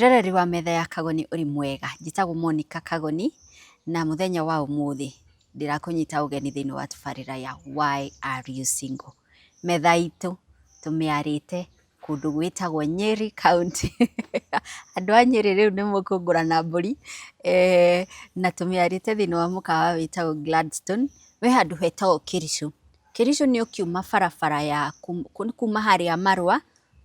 Mwĩroreri wa metha ya Kagoni, ũrĩ mwega? Njĩtagwo Monica Kagoni na mũthenya wa ũmũthĩ ndĩrakũnyita ũgeni thĩinĩ wa tabarĩra ya Why Are You Single? Metha itũ tũmĩarĩte kũndũ gwĩtagwo Nyeri County. Andũ a Nyeri rĩu nĩ mũkũngũra na mbũri, na tũmĩarĩte thĩinĩ wa mũkawa wĩtagwo Gladstone, wĩ handũ hetagwo Kericho. Kericho nĩ ũkiuma barabara ya kuma harĩa Marua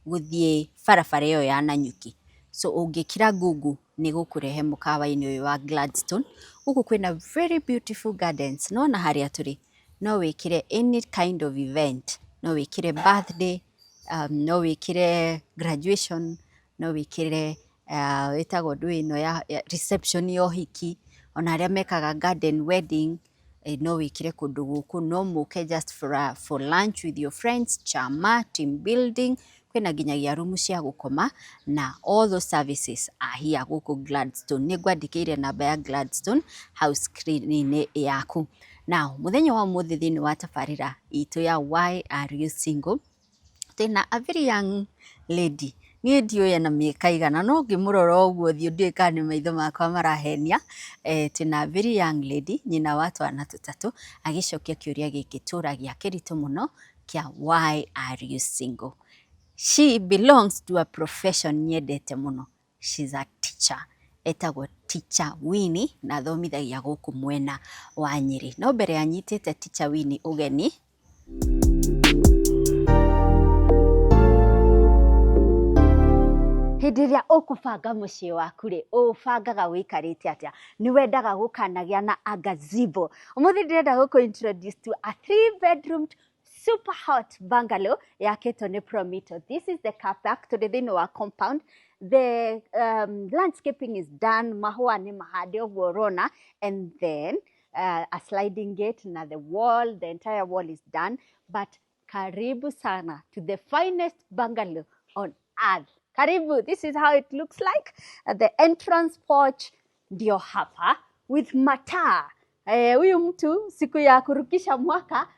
gũthiĩ barabara ĩyo ya Nanyuki. So ũngĩkĩra Google nĩ ĩgũkũrehe mũkawa-inĩ ũyũ wa Gladstone. Gũkũ kwĩna very beautiful gardens. Nĩ wona harĩa tũrĩ? No wĩkĩre any kind of event. No wĩkĩre birthday, no wĩkĩre graduation, no wĩkĩre ĩtagwo ndũ ĩno ya reception ya ũhiki, ona arĩa mekaga garden wedding, no wĩkĩre kũndũ gũkũ. No mũke just for lunch with your friends, chama, team building, kwĩna nginyagia rumu cia gũkoma na all those services are here gũkũ Gladstone. Nĩ ngwandĩkĩire namba ya Gladstone hau screen-inĩ yaku. Now, mũthenya wa ũmũthĩ thĩinĩ wa tabarĩra itũ ya Why Are You Single, twĩna a very young lady. Niĩ ndiũĩ ena mĩaka igana, no ngĩmũrora ũguo ũthiũ ndiũĩ kana nĩ maitho makwa marahenia. Twĩna a very young lady, nyina wa twana tũtatũ, agĩcokia kĩũria gĩkĩ tũragia kĩritũ mũno kĩa "Why are you single?" She belongs to a profession nyendete mũno. She's a teacher. Etagwo Teacher Winnie na athomithagia gũkũ mwena wa Nyĩrĩ. No mbere anyitĩte Teacher Winnie ũgeni, hĩndĩ ĩrĩa ũkũbanga mũciĩ waku rĩ, ũbangaga wĩikarĩte atĩa? Nĩ wendaga gũkanagĩa na a gazebo? Ũmũthĩ ndĩrenda gũkũ introduce to a three bedroom super hot bungalow yakĩtwo nĩ Promito. This is the car park. Tũrĩ thĩinĩ wa compound. The landscaping is done, mahũa nĩ mahande ũguo ũrona, and then a sliding gate na the wall, the entire wall is done. But karibu sana to the finest bungalow on earth. Karibu. This is how it looks like. The entrance porch ndio hapa with mataa. Huyu mtu siku ya kurukisha mwaka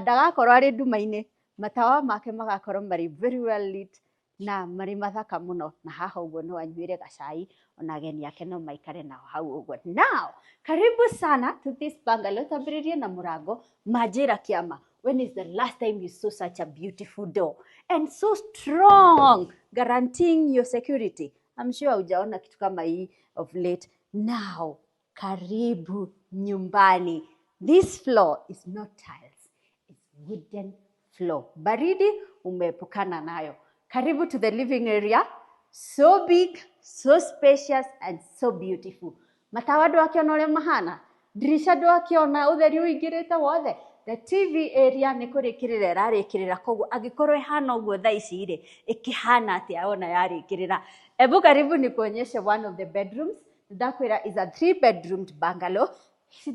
ndagakorwo arĩ nduma-inĩ, matawa make magakorwo marĩ very well lit na marĩ mathaka mũno. Na haha ũguo no anyuĩre gacai, ona ageni ake no maikare nao hau ũguo. Now, karibu sana to this bungalow. Twambĩrĩrie na mũrango. Manjĩra kĩama, when is the last time you saw such a beautiful door and so strong, guaranteeing your security? I'm sure hujaona kitu kama hii of late. Now, karibu nyumbani. This floor is not tiles, it's wooden floor. Baridi umeepukana nayo. Karibu to the living area. So big, so spacious and so beautiful. Matawa ndwakĩona ũrĩa mahana, ndirisha ndwakĩona ũtheri ũingĩrĩte wothe. The TV area nĩ kũrĩkĩrĩra ĩrarĩkĩrĩra, koguo angĩkorwo ĩhana ũguo thaa ici rĩ, ĩkĩhana atĩa ona yarĩkĩrĩra? Ebu karibu nikuonyeshe one of the bedrooms. Ndakwĩra is a three bedroomed bungalow.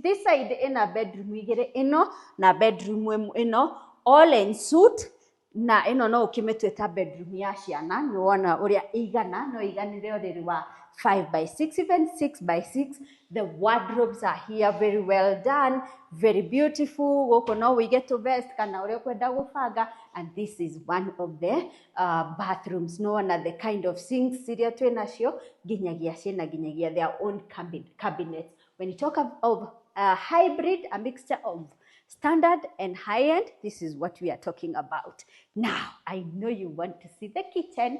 This side ĩna bedroom igĩrĩ, ĩno na bedroom ĩno, all en suite, na ĩno no ũkĩmĩtue ta bedroom ya ciana. Nĩ wona ũrĩa ĩigana, no ĩiganĩre ũrĩrĩ wa 5 by 6, even 6 by 6. The wardrobes are here, very well done, very beautiful. Gũkũ no wĩige tũ vest kana ũrĩa ũkwenda gũbanga. And this is one of the bathrooms. No wona the kind of sinks iria twĩ nacio, nginyagia ciĩna nginyagia their own cabinets. When you talk of hybrid, a mixture of standard and high end, this is what we are talking about. Now, I know you want to see the kitchen.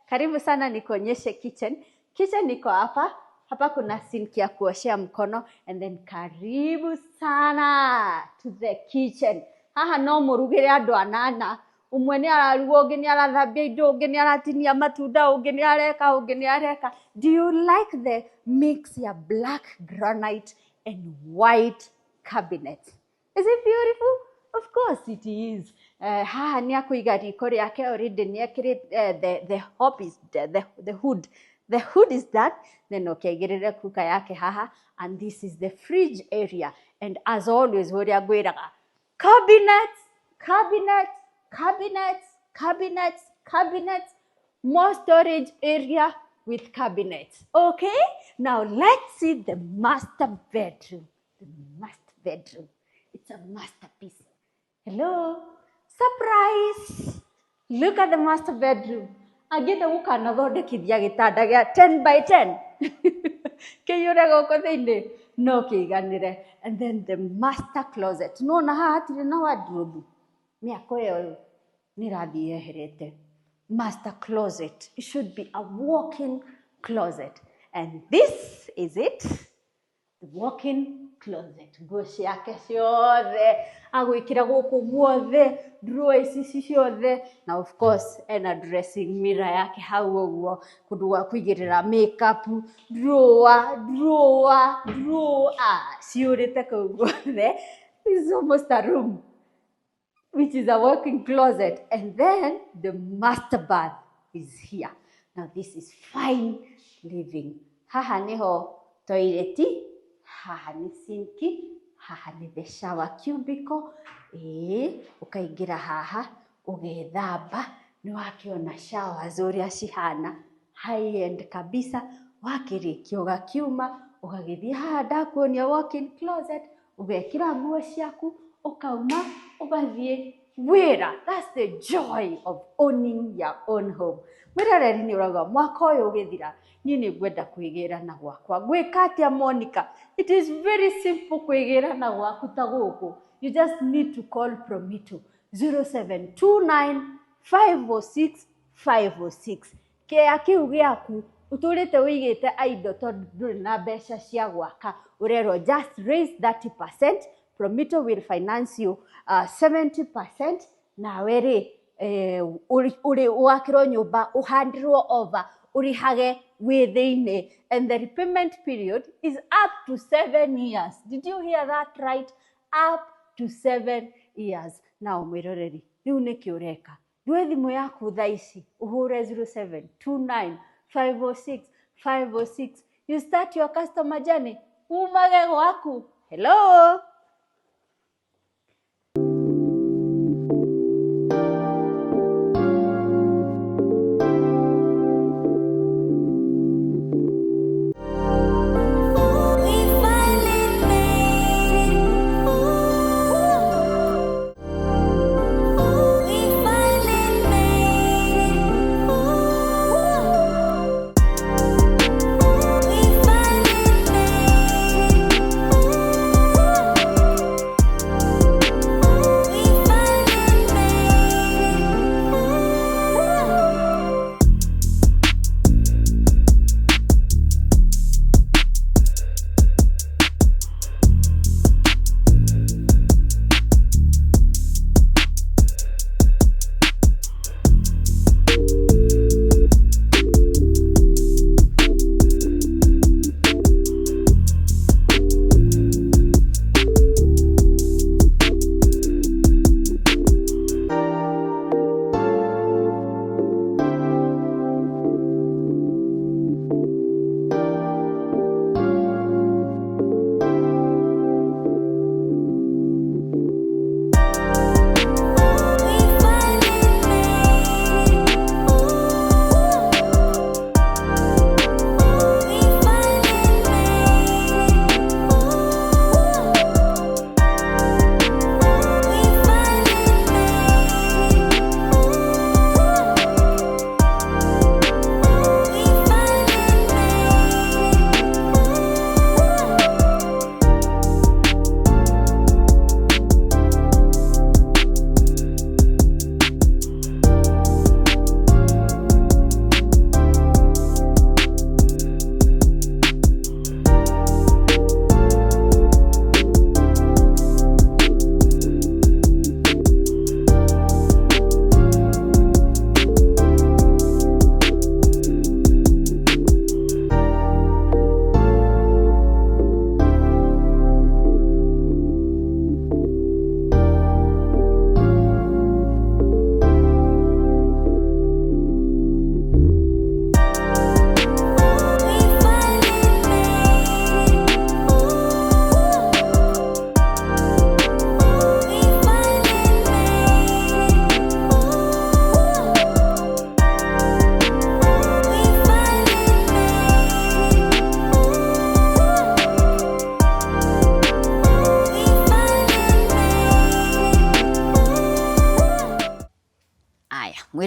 Karibu sana nikuonyeshe kitchen. Kitchen iko hapa. Hapa kuna sink ya kuoshea mkono, and then karibu sana to the kitchen. Haha no mũrugĩre andũ anana. Ũmwe nĩ araruga, ũngĩ nĩ arathambia indo, ũngĩ nĩ aratinia matunda, ũngĩ nĩ areka, ũngĩ nĩ areka. Do you like the mix ya black granite and white cabinet? Is it beautiful? Of course it is. Haha nĩ akũiga riko rĩake. Already nĩ ekĩrĩte the hob is the hood. The hood is done. Then ũkĩaigĩrĩre kuka yake haha, and this is the fridge area. And as always, ũrĩa ngwĩraga, cabinets, cabinets, cabinets, cabinets, cabinets, more storage area with cabinets. Okay, now let's see the master bedroom. The master bedroom. It's a masterpiece. Hello, surprise! Look at the master bedroom. Angĩenda gũkanathondekithia gĩtanda gĩa 10 by 10 kĩiyũre gũkũ thĩinĩ no kĩiganĩre. And then the master closet, nĩwona haha hatirĩ na wardrobe, mĩako ĩyo nĩ ĩrathiĩ yeherete. Master closet, it should be a walk-in closet, and this is it, the walk-in closet. Nguo ciake ciothe agwĩkĩra gũkũ guothe, drawer ici ci ciothe, na of course ena dressing mirror yake hau ũguo, kũndũ gwa kũigĩrĩra makeup, drawer, drawer, drawer ciũrĩte kũu guothe. This is almost a room which is a walk-in closet. And then the master bath is here. Now this is fine living. Haha niho toilet, haha nĩ sink, haha nĩ the shower cubicle. Ĩĩ, ũkaingĩra haha ũgethamba, nĩ wakĩona showers ũrĩa cihana, high end kabisa. Wakĩrĩkia ũgakiuma ũgagĩthiĩ haha ndakuonia walk-in closet, ũgekĩra nguo ciaku, ũkauma ũgathiĩ wĩra. That's the joy of owning your own home. Mwĩroreri, nĩ ũrauga mwaka ũyũ ũgĩthira niĩ nĩ ngwenda kwĩgĩra na gwakwa. Ngwĩka atĩa, Monica? It is very simple kwĩgĩra na gwaku ta gũkũ. You just need to call Promito 0729 506 506. Kĩea kĩu gĩaku ũtũrĩte wĩigĩte idle tondũ ndũrĩ na mbeca cia gwaka, ũrerwo just raise 30%, Promito will finance you 70%. Nawe rĩ ũrĩ wakĩrwo nyũmba, ũhandirwo over, ũrĩhage wĩ thĩinĩ, and the repayment period is up to 7 years. Did you hear that right? Up to 7 years. Now mwĩroreri, rĩu nĩkĩ ũreka? Ndue thimũ yaku thaa ici, ũhũre 0729 506 506. You start your customer journey, umage gwaku. Hello. We finally made it. Ooh. We finally made it. Ooh. We finally made it. Ooh.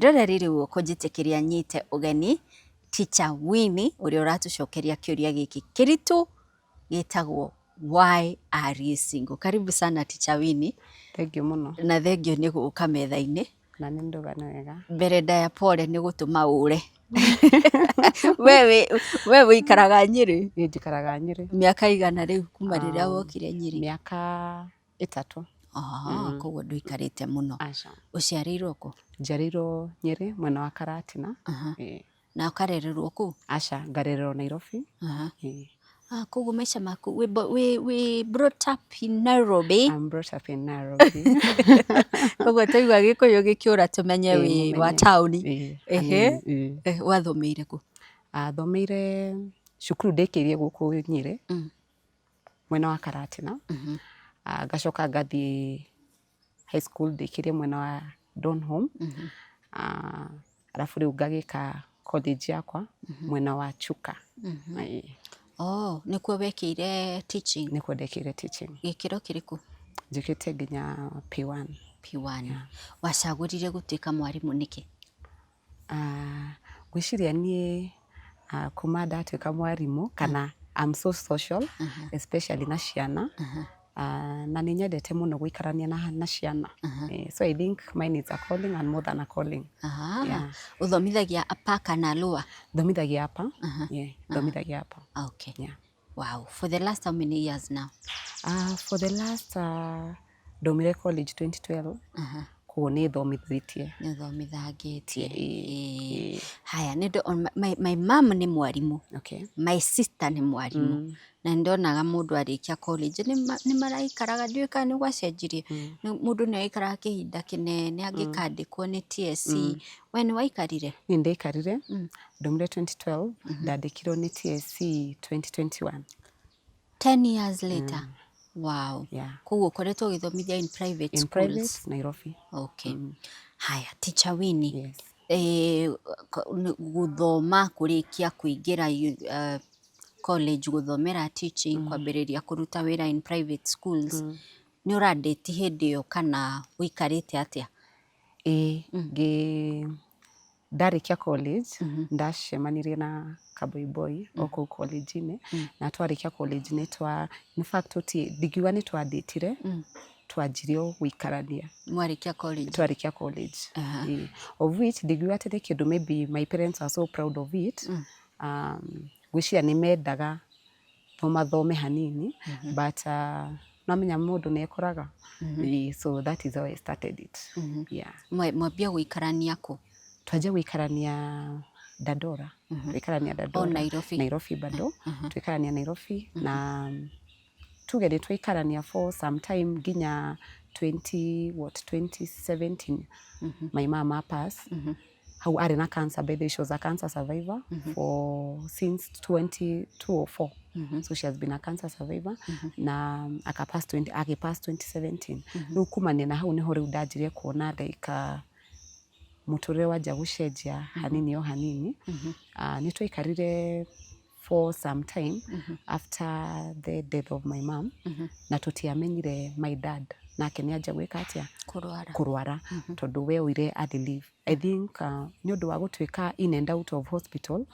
Mwĩroreri rĩu ũkũnjĩtĩkĩria nyite ũgeni Teacher Winnie ũrĩa ũratũcokeria kĩũria gĩkĩ kĩritũ gĩtagwo "Why are you single?" Karibu sana, Teacher Winnie. Thengiũ mũno. Na thengio nĩ gũka metha-inĩ. Na nĩ nduga nĩ wega. Mbere ndaya pole nĩ gũtũma ũre. We wĩikaraga Nyĩrĩ? Niĩ njikaraga Nyĩrĩ. Mĩaka igana rĩu kuma rĩrĩa wokire Nyĩrĩ? Mĩaka 3. Ah, koguo ndũikarĩte mũno. Aca. Ũciarĩirwo kũ? Njiarĩirwo Nyĩrĩ mwena wa Karatina. Ĩĩ. Na ũkarererwo kũu? Aca, ngarererwo Nairobi. Ĩĩ. Ah, koguo maica maku wĩ brought up in Nairobi. I'm brought up in Nairobi. Koguo twaigua Gĩkũyũ gĩkĩũra tũmenye Ĩĩ, wĩ wa mũmenye. taũni. Ĩĩ, Ehe. hanini, ĩĩ. Wathomeire kũ? Athomeire cukuru ndĩkĩirie gũkũ Nyĩrĩ mwena wa Karatina. Ngacoka ngathiĩ high school ndĩkĩrie mwena wa Donholm. Arabu rĩu ngagĩka college yakwa mwena wa Chuka. Ĩĩ. Oh, nĩkuo wekĩire teaching? Nĩkuo ndekĩire teaching. Gĩkĩro kĩrĩkũ? Njĩkĩte nginya P1. P1. Wacagũrire gũtuĩka mwarimũ nĩkĩ? Ngwĩciria niĩ kuma ndatuĩka mwarimũ kana I'm so social, especially na ciana, na nĩ nyendete mũno gũikarania na ciana. So I think mine is a calling and more than a calling. Yeah. Ũthomithagia upper kana lower? Thomithagia upper. Yeah, thomithagia upper. Okay. Yeah. Wow. For the last how many years now? For the last ndaumire college 2012, koguo nĩ thomithĩtie. Nĩ ũthomithangĩtie. Ĩĩ. Ĩĩ. Haya, nĩ my mom nĩ mwarimũ. My sister nĩ mwarimũ. Na nĩ ndonaga mũndũ arĩkia college nĩ maraikaraga, ndiũĩ kana nĩ gwacenjirie. Mũndũ nĩ araikaraga kĩhinda kĩnene angĩkandĩkwo nĩ TSC. We nĩ waikarire? Niĩ ndaikarire, ndaumire 2012, ndandĩkirwo nĩ TSC 2021. 10 years later. Wow. Yeah. Koguo ũkoretwo ũgĩthomithia in private In schools? private, Nairobi. Okay. Haya, Teacher Winnie. Yes. Gũthoma kũrĩkia kũingĩra college gũthomera teaching, kwambĩrĩria kũruta wĩra in private schools, nĩ ũrandĩti hĩndĩ ĩyo kana ũikarĩte atĩa? Ĩĩ, ngĩ ndarĩkia college ndacemanirie na kaboiboi o kũu college-inĩ, na twarĩkia college nĩ twa in fact ndingiuga nĩ twandĩtire, twanjirie o gũikarania. Mwarĩkia college? Twarĩkia college. Ĩĩ. Of which ndingiuga atĩ nĩ kĩndũ maybe my parents are so proud of it. Ngwĩciria nĩ mendaga mathome hanini, but no menya mũndũ nĩ ekoraga. Ĩĩ, so that is how I started it. Yeah. Mwambia gũikarania kũ? Twanjia gũikarania Dandora. Tũikarania Dandora. O Nairobi. Nairobi bado. Tũikarania Nairobi na tuge nĩ twaikarania for some time nginya 20 what 2017 my mama pass. Hau arĩ na cancer. By the way, she was a cancer survivor for since 2204, so she has been a cancer survivor na akapass 20 agĩpass 2017. Rĩu kumania na hau nĩho rĩu ndanjirie kuona like mũtũrĩre wanjia gũcenjia hanini o hanini. Nĩ twaikarire for some time after the death of my mom na tũtiamenyire my dad nake nĩ anjia gwĩka atĩa. Kũrwara. Kũrwara, tondũ we oire early leave, I think, nĩ ũndũ wa gũtuĩka in and out of hospital.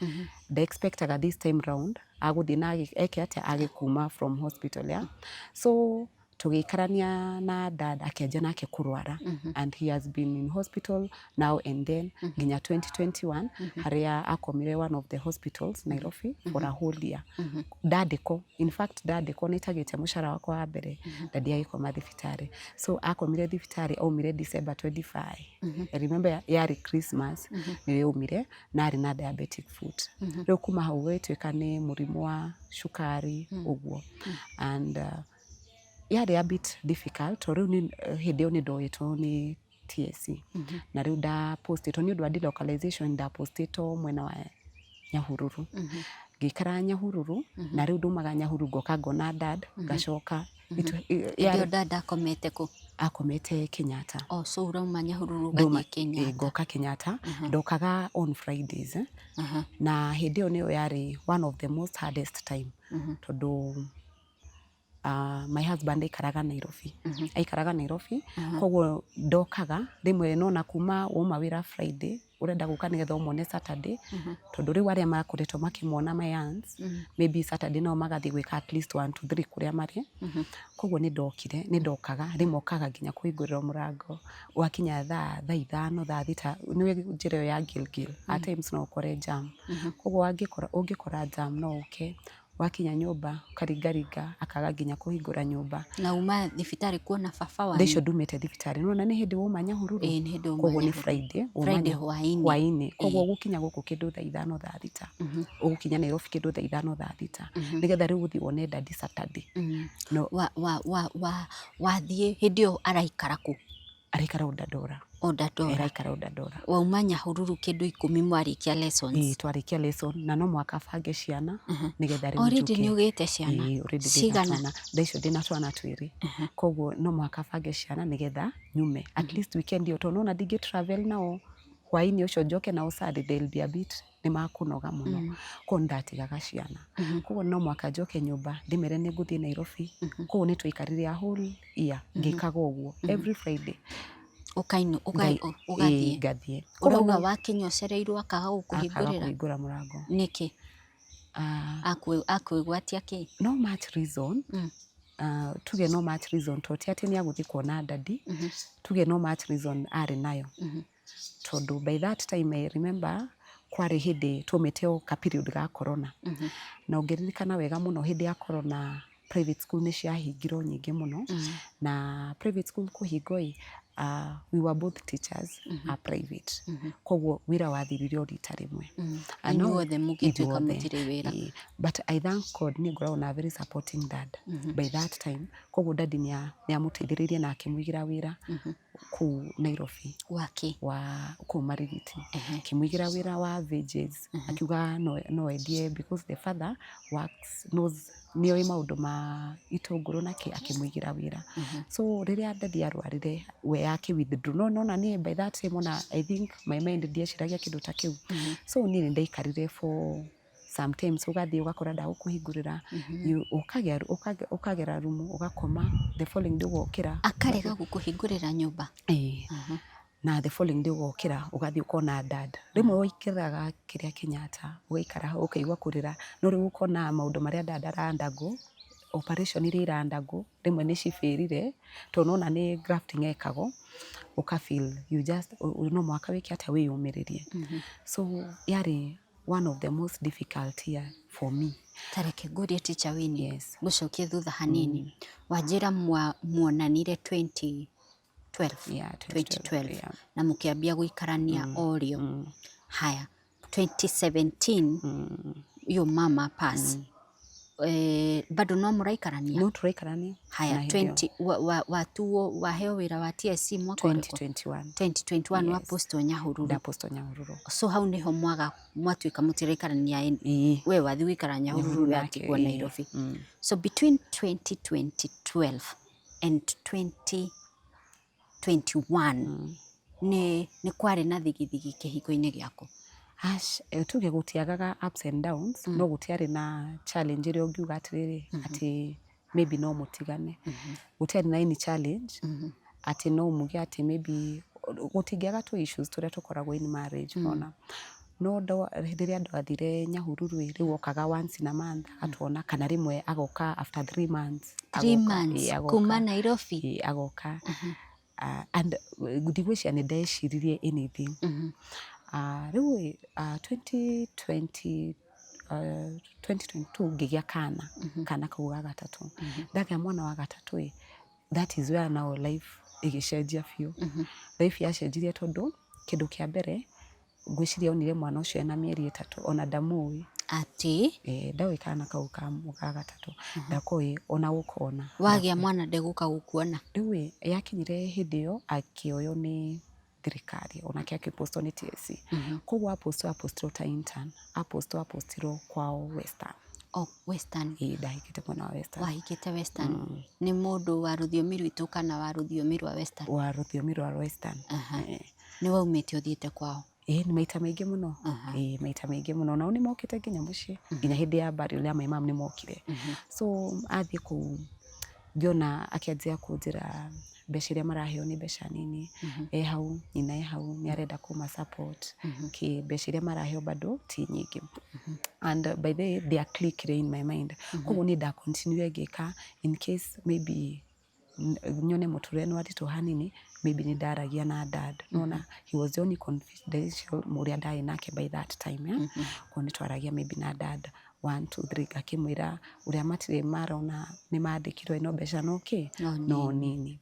Nda expectaga this time round agũthiĩ na eke atĩa agĩkuma from hospital, yeah? So tũgĩikarania na dad, akĩanjia nake kũrwara and he has been in hospital now and then nginya 2021 harĩa akomire one of the hospitals Nairobi for a whole year. Ndandĩkwo, in fact ndandĩkwo nĩ itagĩte mũcara wakwa wa mbere, dadi agĩkoma thibitarĩ. So akomire thibitarĩ, aumire December 25, I remember yarĩ Christmas nĩrĩo aumire, na arĩ na diabetic foot. Rĩu kuma hau gũgĩtuĩka nĩ mũrimũ wa cukari ũguo and yarĩ a bit difficult to rĩu hĩndĩ ĩyo nĩ ndoĩtwo nĩ TSC na rĩu ndapostĩtwo nĩ ũndũ wa delocalization, ndapostĩtwo mwena wa Nyahururu. Ngĩikara Nyahururu na rĩu ndaumaga Nyahururu ngoka ngona dad, ngacoka. Hĩndĩ ĩyo dad akomete kũ? Akomete Kenyatta. Oh, so urauma Nyahururu Ndauma ũgathiĩ Kenyatta. Ngoka Kenyatta, ndokaga on Fridays, eh. Na hĩndĩ ĩyo nĩyo yarĩ one of the most hardest time tondũ My husband aikaraga Nairobi, aikaraga Nairobi, koguo ndokaga rĩmwe nona kuma wauma wĩra Friday, ũrenda gũka nĩgetha ũmwone Saturday, tondũ rĩu arĩa makoretwo makĩmuona, my aunts, maybe Saturday no magathiĩ gwĩka at least one two three kũrĩa marĩ. Koguo nĩ ndokire, nĩ ndokaga rĩmwe, okaga nginya kũhingũrĩrwo mũrango wakinya thaa 5, thaa 6. Nĩ njĩra ĩyo ya Gilgil, at times no ũkore jam, koguo ũngĩkora jam, no ũke wakinya nyũmba ũkaringaringa, akaga nginya kũhingũra nyũmba. Na uma thibitarĩ kuona baba thaa wanyu? Icio ndumĩte thibitarĩ, nĩwona nĩ hĩndĩ wauma Nyahururu. Ĩĩ, nĩ hĩndĩ wauma Koguo nĩ Nyahururu. Friday wauma Friday hwaĩ-inĩ. Hwaĩ-inĩ, koguo ũgũkinya gũkũ kĩndũ thaa 5, thaa 6, ũgũkinya Nairobi kĩndũ thaa 5, thaa 6, nĩgetha rĩu ũthiĩ wone daddy Saturday. No wa wa wa wa wathiĩ hĩndĩ ĩyo araikara kũ? Araikara Dandora. O Dandora? Araikara Dandora. Wauma Nyahururu kĩndũ 10 mwarĩkia lessons? Ĩĩ, twarĩkia lesson, na no mũhaka bange ciana nĩgetha rĩu Already njũke. Nĩ ũgĩte ciana? Ĩĩ, already ndĩna Cigana? twana. Thaa icio ndĩna twana twĩrĩ, koguo no mũhaka bange ciana nĩgetha nyume at least weekend ĩyo, tondũ nona ndingĩ travel nao hwaĩ-inĩ ũcio njoke nao Sunday, they'll be a bit, nĩ makũnoga mũno. Koguo nĩ ndatigaga ciana, koguo no mũhaka njoke nyũmba ndĩmere nĩ ngũthiĩ Nairobi. Koguo nĩ twaikarire a whole year ngĩkaga ũguo every Friday. Ũkainu Ĩĩ, ũgathiĩ? Ngathiĩ. Ũrauga wakinya ũcereirwo akaga Akaga gũkũhingũrĩra? Kũhingũra mũrango. Nĩkĩ? Ah, Akwĩgwatia kĩ? No much reason. Tuge no much reason, to ti atĩ nĩ agũthiĩ kuona daddy. Tuge no much reason arĩ nayo, tondũ by that time, I remember kwarĩ hĩndĩ twaumĩte o ka period ga corona, na ũngĩririkana wega mũno, hĩndĩ ya corona private school nĩ ciahingirwo nyingĩ mũno. Na private school kũhingwo ĩ, we were both teachers a private, koguo wĩra wathirire o rita rĩmwe. Ah, Inyuothe mũgĩtuĩka ithuothe. mũtirĩ wĩra. Ĩĩ. But I thank God niĩ ngoragwo na very supporting dad by that time. Koguo daddy nĩ amũteithĩrĩirie na akĩmũigĩra wĩra kũu Nairobi. Wake? Wa kũu Marigiti, akĩmũigĩra wĩra wa veggies, akiuga no endie because the father works, knows, nĩoĩ maũndũ ma itũngũrũ na kĩ, akĩmũigĩra wĩra. So rĩrĩa daddy arwarire, we akĩ withdraw, no nona niĩ by that time ona I think my mind ndieciragia kĩndũ ta kĩu. So niĩ nĩ ndaikarire for sometimes, ũgathiĩ ũgakora ndagũkũhingũrĩra. Ũkagera rumu ũgakoma, the following day ũgokĩra. Akarega gũkũhingũrĩra nyũmba? Ĩĩ. Na the following day ũgokĩra ũgathiĩ ũkona dad. Rĩmwe ũikaraga kĩrĩa Kenyatta, ũgaikara hau ũkaigua kũrĩra, no rĩu ũkona maũndũ marĩa dad ara undergo, operation iria ira undergo, rĩmwe nĩ cibĩrire, tondũ nona nĩ grafting ekagwo, ũka feel you just no mũhaka wĩke atĩa, wĩyũmĩrĩrie. So yarĩ one of the most difficult year for me. Ta reke ngũrie, Teacher Winnie. Yes. Ngũcokie thutha hanini. Wanjĩra muonanire 2012? Yeah, 2012. Yeah. Na mũkĩambia gũikarania o rĩo. Haya, 2017 yo mama pass, bado no mũraikarania? No tũraikarania. Haya. Na hĩndĩ ĩyo. 20 watuo waheo wĩra wa TSC mwaka ũrĩkũ? 2021. 2021. Yes. Wapostwo Nyahururu? Ndapostwo Nyahururu. So hau niho mwaga mwatuĩka mũtiraikarania? Ĩĩ. We wathiĩ gũikara Nyahururu, Nyahururu we nake, atigwo ĩĩ. Nairobi. So between 2012 and 2021 nĩ kwarĩ na thigithigi kĩhiko-inĩ gĩaku? Ash, tuge gũtiagaga ups and downs, no gũtiarĩ na challenge ĩrĩa ũngiuga atĩrĩrĩ atĩ maybe no mũtigane. Gũtiarĩ na any challenge atĩ no muge atĩ maybe gũtingĩaga tũ issues tũrĩa tũkoragwo in marriage, ona no rĩrĩa ndathire Nyahururu ĩ, rĩu okaga once in a month atuona, kana rĩmwe agoka after 3 months. Three Agoka, months? Ĩ, agoka. Kuma Nairobi? Ĩ, agoka. And ndigwĩciria nĩ ndeciririe anything. Rĩu ĩ, 2020, 2022 ngĩgĩa kana kau ga gatatũ. Ndagĩa mwana wa gatatũ ĩ, that is where now life ĩgĩcenjia biũ. Life yacenjirie tondũ kĩndũ kĩa mbere ngwĩciria onire mwana ũcio ena mĩeri 3, ona ndamũĩ. Atĩ? Eh, ndaũĩ kana kau ka gatatũ, ndakoĩ ona gũkona. Wagĩa mwana ndegũka gũkuona? Rĩu ĩ, yakinyire hĩndĩ ĩyo akĩoywo nĩ thirikari, onake akĩpostwo nĩ TSC. Koguo apostwo, apostirwo ta intern, apostwo, apostirwo kwao Western. Oh, Western. Ĩ, ndahikĩte mwena wa Western. Wahikĩte Western. Nĩ mũndũ wa rũthiomi rwitũ kana wa rũthiomi rwa Western? Wa rũthiomi rwa Western. Eh. Nĩ waumĩte ũthiĩte kwao? Ĩ, nĩ maita maingĩ mũno. Ĩ, maita maingĩ mũno. Nao nĩ mokĩte nginya mũciĩ, nginya hĩndĩ ya burial ya my mom nĩ mokire. So athiĩ kũu Ngĩona akĩanjia kũnjĩra mbeca iria maraheo nĩ mbeca nini. E hau, nyina e hau, nĩ arenda kũma support. Kĩ mbeca iria maraheo bado ti nyingĩ. And by the way, they are clicked in my mind. Koguo niĩ nda continue ngĩka in case maybe nyone mũtũrĩre nĩ waritũha hanini, maybe nĩ ndaragia na dad. Nĩwona he was the only confidential ũrĩa ndarĩ nake by that time. Yeah? Koguo nĩ twaragia maybe na dad one, two, three, ngakĩmwĩra ũrĩa matirĩ marona nĩ mandĩkirwo no mbeca no kĩ no nini.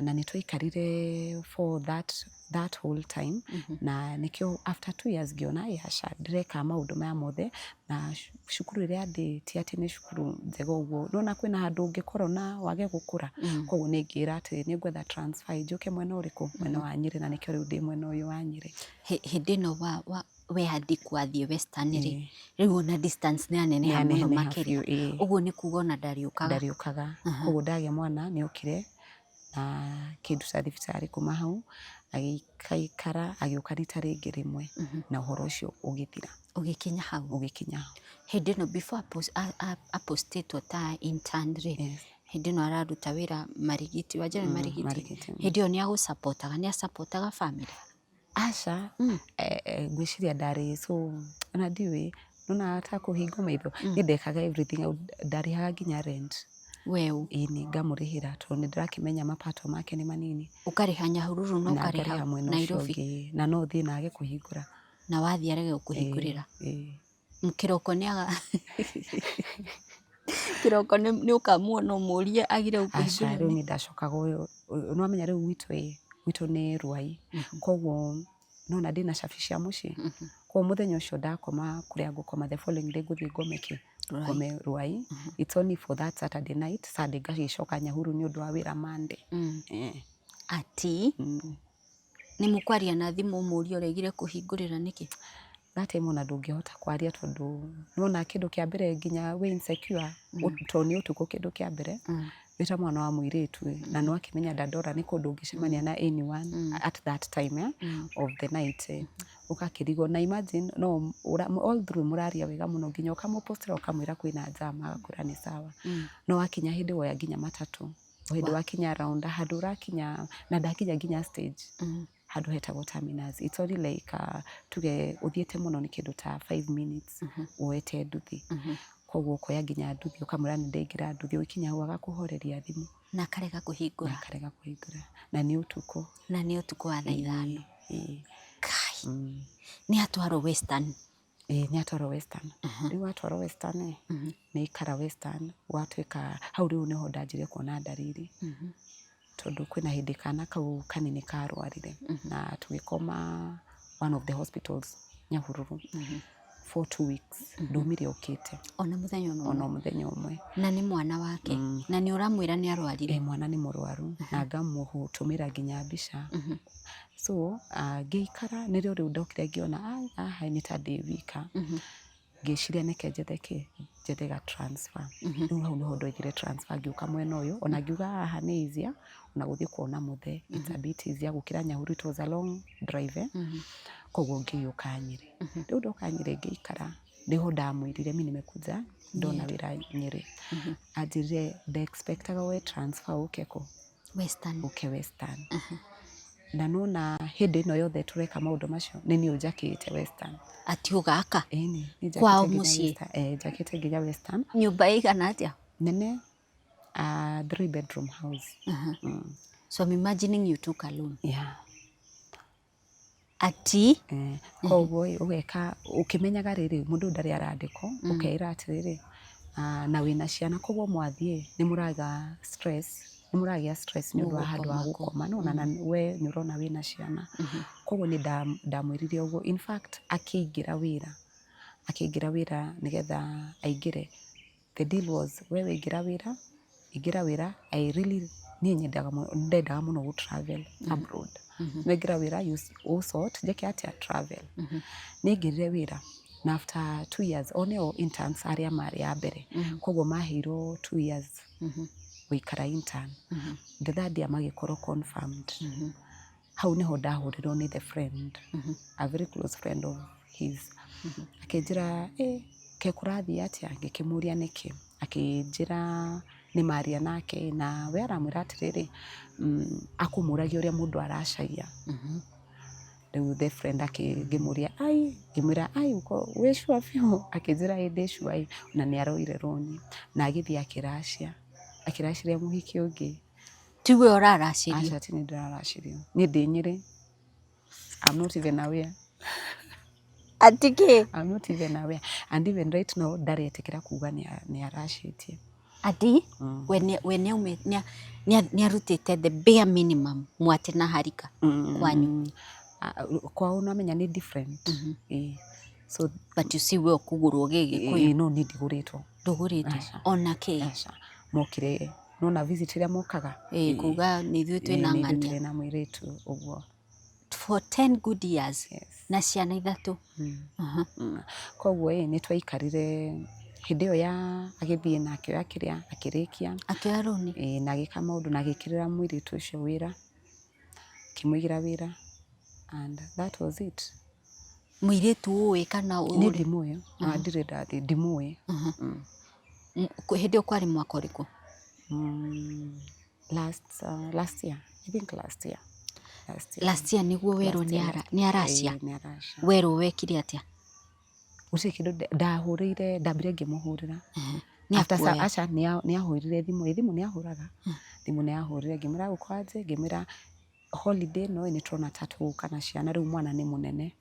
Na nĩ twaikarire for that whole time, na nĩkĩo after 2 years ngĩona ĩ aca, ndĩreka maũndũ maya mothe na cukuru ĩrĩa ndĩ ti atĩ nĩ cukuru njega ũguo. Nĩwona kwĩna handũ ũngĩkorwo na wage gũkũra. Koguo nĩ ngĩra atĩ nĩ ngwetha transfer njũke mwena ũrĩkũ, mwena wa Nyĩrĩ, na nĩkĩo rĩu ndĩ mwena ũyũ wa Nyĩrĩ. Hĩndĩ ĩno wa we andĩkwo athiĩ Western rĩ, rĩu ona distance nĩ yaneneha mũno Nĩyaneneha makĩria. biũ, ĩĩ. Ũguo nĩ kuga ona ndarĩũkaga. Ndarĩũkaga. Koguo ndagĩa mwana nĩ okire na kĩnduta thibitarĩ. Kuma hau agĩikaikara, agĩũka rita rĩngĩ rĩmwe na ũhoro ũcio ũgĩthira. Ũgĩkinya hau. Ũgĩkinya hau. Hĩndĩ ĩno before apostĩtwo ta intern rĩ, hĩndĩ ĩno araruta wĩra Marigiti, wanjĩra nĩ Marigiti? Marigiti. Hĩndĩ ĩyo nĩ agũcapotaga, nĩ acapotaga family? Aca, ngwĩciria ndarĩ so ona ndiũĩ, nona ta kũhingwo maitho, niĩ ndekaga everything, ndarĩhaga nginya rent. Weũ? Ĩni, ngamũrĩhĩra tondũ nĩ ndĩrakĩmenya mapato make nĩ manini. Ũkarĩha Nyahururu na Na ũkarĩha ngarĩha mwena ũcio Nairobi? ũngĩ, na no thiĩ na age kũhingũra. Na wathiĩ arege gũkũhingũrĩra? Ĩĩ. Kĩroko nĩ aga kĩroko nĩ ũkamuona ũmũrie agire Aca, gũkũhingũrĩra? Rĩu niĩ ndacokaga ũyũ, nĩwamenya rĩu gwitũ ĩ, gwitũ nĩ Ruai, koguo nona ndĩna cabi cia mũciĩ, koguo mũthenya ũcio ndakoma kũrĩa ngũkoma, the following day ngũthiĩ ngome kĩ ngome Ruai. It's only for that Saturday night, Sunday ngagĩcoka Nyahururu nĩ ũndũ wa wĩra Monday. Eh. Ati nĩ mũkwaria na thimũ ũmũrie ũregire kũhingũrĩra nĩkĩ? That time ona ndũngĩhota kwaria tondũ nĩwona kĩndũ kĩa mbere nginya wĩ insecure tondũ nĩ ũtukũ. Kĩndũ kĩa mbere wĩ ta mwana wa mũirĩtu ĩ, na nĩwakĩmenya Dandora nĩ kũndũ ũngĩcemania na anyone at that time of the night ĩ, ũgakĩrigwo. Na imagine no all through mũraria wega mũno, nginya ũkamũpostera ũkamwĩra kwĩna jam, agakwĩra nĩ sawa, no wakinya hĩndĩ woya nginya matatũ, o hĩndĩ wakinya round handũ ũrakinya na ndakinya nginya stage handũ hetagwo Terminus, it's only like tuge ũthiĩte mũno nĩ kĩndũ ta 5 minutes woete nduthi. Koguo ũkoya nginya nduthi, ũkamwĩra nĩ ndaingĩra nduthi, ũgĩkinya hau agakũhoreria thimũ. Na akarega Na kũhingũra? Akarega kũhingũra, na nĩ ũtukũ. Na nĩ ũtukũ wa thaa 5. Ĩĩ. Kai, nĩ atwarwo Western? Ĩĩ, nĩ atwarwo Western. Rĩu atwarwo Western ĩ, nĩ aikara Western, gwatuĩka hau rĩu nĩho ndanjirie kuona ndariri, tondũ kwĩna hĩndĩ kana kau kanini karwarire na tũgĩkoma one of the hospitals Nyahururu for 2 weeks, ndumire ũkĩte. Ona mũthenya ona ona ũmwe? Mũthenya ũmwe. Na nĩ mwana wake, na nĩ ũramwĩra nĩ arwarire? Ĩ, mwana nĩ mũrwaru na ngamũtũmĩra nginya mbica. So ngĩikara, nĩrĩo rĩu ndokire ngĩona haha nĩ ta ndĩ wika. Ngĩciria neke njethe kĩ njethe ga transfer. Rĩu hau nĩho ndoigire transfer, ngĩũka mwena ũyũ. Ona ngiuga haha nĩ easier ona gũthiĩ kuona mũthee, it's a bit easier gũkĩra Nyahururu, it was a long drive, eh? Koguo ngĩũka Nyĩrĩ. Rĩu ndoka Nyĩrĩ ngĩikara, nĩho ndamwĩrire mi nimekuja ndona wĩra Nyĩrĩ. Anjĩrire nde-expectaga we transfer ũke kũ Western. Ũke Western. Na nona hĩndĩ ĩno yothe tũreka maũndũ macio nĩ niĩ ũnjakĩte Western. Ati ũgaka? Ĩni, niĩ Kwao njakĩte nginya mũciĩ? Western. Eh, njakĩte nginya Western. Nyũmba ĩigana atĩa? Nene, three bedroom house. So I'm imagining you took a loan. Yeah. Ati Eh, koguo ĩ, ũgeka ũkĩmenyaga rĩrĩ mũndũ ndarĩ arandĩkwo, ũkeĩra atĩrĩrĩ, na wĩna ciana, koguo mwathiĩ nĩ mũraga stress, nĩ mũragĩa stress nĩ ũndũ wa handũ ha Mũgũkoma kũ. gũkoma nona, na we nĩ ũrona wĩna ciana. Koguo nĩ ndamwĩrire ũguo. In fact, akĩingĩra wĩra nĩgetha aingĩre, the deal was we waingĩra wĩra, ingĩra wĩra, I really niĩ nyendaga mũno, ndendaga mũno gũ travel abroad. Waingĩra wĩra you sort njĩke atĩa travel. Nĩ aingĩrire wĩra na after 2 years, o nĩo interns arĩa marĩ a mbere, koguo maheirwo 2 years gũikara intern, the third year magĩkorwo confirmed. Hau nĩho ndahũrirwo nĩ the friend, a very close friend of his, akĩnjĩra, "Ĩ ke kũrathiĩ atĩa?" Ngĩkĩmũria nĩkĩ, akĩnjĩra Nĩ maria nake na we aramwĩra atĩrĩrĩ, akũmũragia ũrĩa mũndũ aracagia. Rĩu the friend ngĩmũria ai, ngĩmwĩra ai wĩ sure biũ? Akĩnjĩra ĩ ndĩ sure ĩ, na nĩ aroire rũni na agĩthiĩ akĩracia, akĩraciria mũhiki ũngĩ. Tiwe ũraracirio? Aca ti niĩ ndĩraracirio, niĩ ndĩ Nyĩrĩ. I'm not even aware. Atĩ kĩ? I'm not even aware. And even right now ndaretĩkĩra kuga nĩ aracĩtie. Ati we nĩ arutĩte the bare minimum mwate na harika kwanyu? Kwao nĩwamenya nĩ different. Ĩĩ. So But you see we ũkũgũrwo gĩgĩkũyũ. Ĩĩ, no niĩ ndigũrĩtwo. Ndũgũrĩtwo Aca. ona kĩ? Aca. Mokire, nĩwona visit ĩrĩa mokaga? Ĩĩ, kuga nĩ ithuĩ twĩna Nĩ ithuĩ ng'ania. twĩna mũirĩtu ũguo. For 10 good years. Yes. Na ciana ithatũ. Koguo ĩ nĩ twaikarire hĩndĩ ĩyo ya agĩthiĩ na akĩoya kĩrĩa akĩrĩkia. Akĩoya rũni. Ĩĩ, na agĩka maũndũ na agĩkĩrĩra mũirĩtu ũcio wĩra, akĩmũigĩra wĩra and that was it. Mũirĩtu ũĩ kana Niĩ ndimũĩ, ona ndirĩ ndathiĩ, ndimũĩ. Hĩndĩ ĩyo kwarĩ mwaka ũrĩkũ? Last year, I think last year. Last year. Last year nĩguo werwo nĩ aracia? Ĩĩ, nĩ aracia. Werwo wekire atĩa? Gũtirĩ kĩndũ ndahũrĩire, ndambire ngĩmũhũrĩra. Nĩ After akuoya? Aca, nĩ ahũrire thimũ, ĩ thimũ nĩ ahũraga. Thimũ nĩ ahũrire, ngĩmwĩra gũkũ aje, ngĩmwĩra holiday ĩno ĩ nĩ tũrona ta tũgũka na ciana, rĩu mwana nĩ mũnene.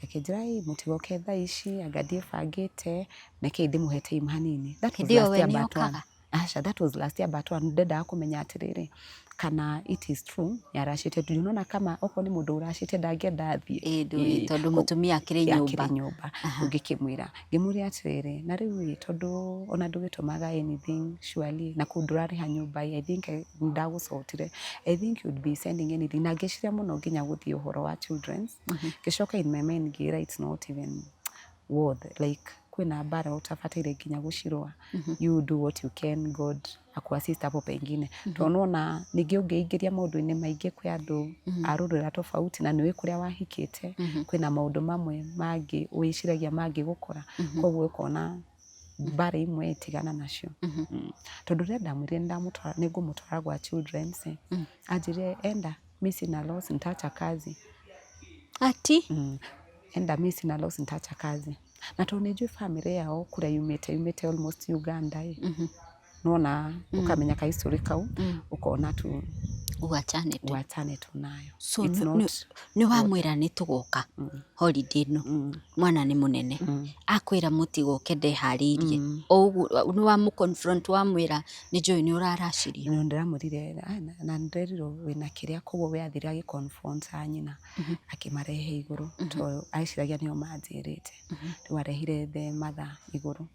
Akĩnjĩra ĩ mũtigoke thaa ici, anga ndiĩbangĩte, rekei ndĩmũhe time hanini. That was Hĩndĩ ĩyo last we year nĩ but one. okaga? Aca, that was last year but one. Ndendaga kũmenya atĩrĩrĩ, kana it is true nĩ aracĩte. Ndũ nĩũrona kama okorwo nĩ mũndũ ũracĩte ndangĩenda athiĩ. Ĩĩ, ndũĩ, tondũ mũtumia akĩrĩ nyũmba. Akĩrĩ nyũmba. Rĩu ngĩkĩmwĩra, ngĩmũria atĩrĩrĩ, na rĩu ĩ, tondũ ona ndũgĩtũmaga anything surely, na kũu ndũrarĩha nyũmba ĩ, I think ndagũcotire. I think you'd be sending anything. Na ngĩciria mũno nginya gũthiĩ ũhoro wa children's. Ngĩcoka in my mind ngĩĩra it's not even worth, like kwĩna mbara ũtabataire nginya gũcirũa. You do what you can, God akuassist hapo pengine. Tondũ nĩwona ningĩ ũngĩingĩria maũndũ-inĩ maingĩ kwĩ andũ a rũrĩra tofauti na nĩũĩ kũrĩa wahikĩte, kwĩna maũndũ mamwe mangĩ wĩciragia mangĩgũkora. Koguo ũkona mbara imwe tigana nacio. Tondũ rĩrĩa ndamwĩrire nĩngũmũtwara gwa children's, anjĩrire enda, mi sina loss, nitaacha kazi. Ati? Enda mi sina loss, nitaacha kazi. Na tondũ nĩ njũĩ family yao kũrĩa yumĩte, yumĩte almost Uganda ĩ, nĩwona ũkamenya ka history kau, ũkona tu Uachane tu. Uachane tu nayo. So It's not nĩ wamwĩra nĩ tũgoka holiday ĩno, mwana nĩ mũnene, akwĩra mũtigoke ndeharĩirie, o ũguo nĩ wamũ confront wamwĩra nĩ njũĩ nĩ ũraracirio? Nĩ ndĩramwĩrire na nĩndĩrerirwo wĩna kĩrĩa, koguo we athire agĩ confront a nyina, akĩmarehe igũrũ, tondũ eciragia nĩo manjĩrĩte. Rĩu arehire the mother igũrũ.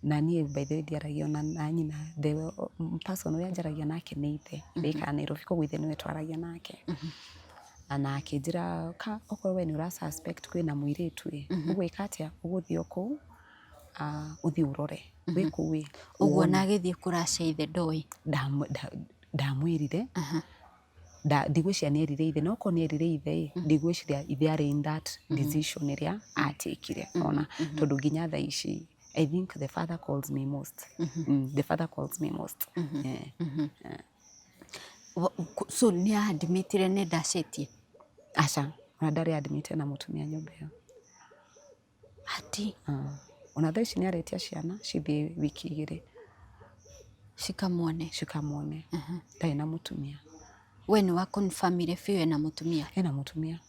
Na niĩ by the way ndiaragia ona na nyina, the person ũrĩa njaragia nake nĩ ithe, ũrĩa Nairobi, koguo ithe nĩwe twaragia nake. Na akĩnjĩra okorwo we nĩ ũra suspect kwĩna mũirĩtu ĩ, ũgwĩka atĩa? Ũgũthiĩ o kũu, ũthiĩ ũrore, wĩ kũu ĩ, Ũguo ona agĩthiĩ kũracia ithe ndoĩ? Ndamwĩrire, ndigwĩciria nĩ erire ithe, no okorwo nĩ erire ithe ĩ, ndigwĩciria ithe arĩ in that decision ĩrĩa atekire, ona tondũ nginya thaa ici I think the father calls me most. The father calls me most. Yeah. So nĩ admitire nĩ ndacetie? Aca, ona ndarĩ admit na mũtumia nyũmba ĩyo. Ati? Ona thaa ici nĩ aretia ciana cithiĩ wiki igĩrĩ. Cikamuone? Cikamuone. Ndarĩ na mũtumia. We nĩ wa confirmire biũ ena mũtumia? Ena mũtumia.